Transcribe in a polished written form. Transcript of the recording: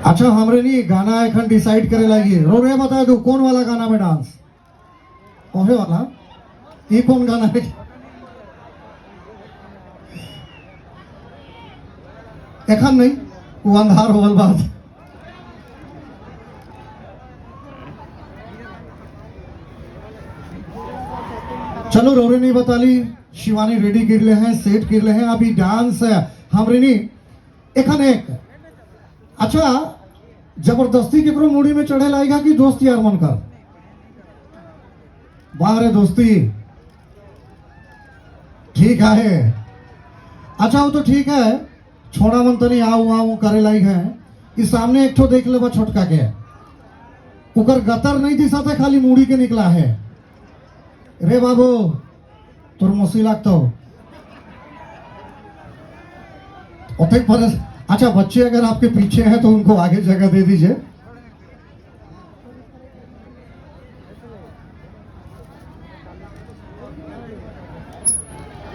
अच्छा हमरे नहीं गाना एखन डिसाइड करे लागी। रो रे बता दू कौन वाला गाना में डांस ओहे वाला, ये कौन गाना है? एखन नहीं, वो अंधार होवल बात। चलो रोरे नहीं बताली, शिवानी रेडी कर ले हैं, सेट कर ले हैं, अभी डांस हमरे नहीं एखन एक। अच्छा जबरदस्ती केकरो मुड़ी में चढ़े लाएगा कि दोस्त यार मन कर? बाहर है दोस्ती, ठीक है। अच्छा वो तो ठीक है, छोड़ा मन तो नहीं आऊ आऊ करे लायक है। इस सामने एक ठो देख ले छोटका के, उकर गतर नहीं दिसा था, खाली मुड़ी के निकला है। रे बाबू तोर मसी लागतो ओते पर। अच्छा बच्चे अगर आपके पीछे हैं तो उनको आगे जगह दे दीजिए।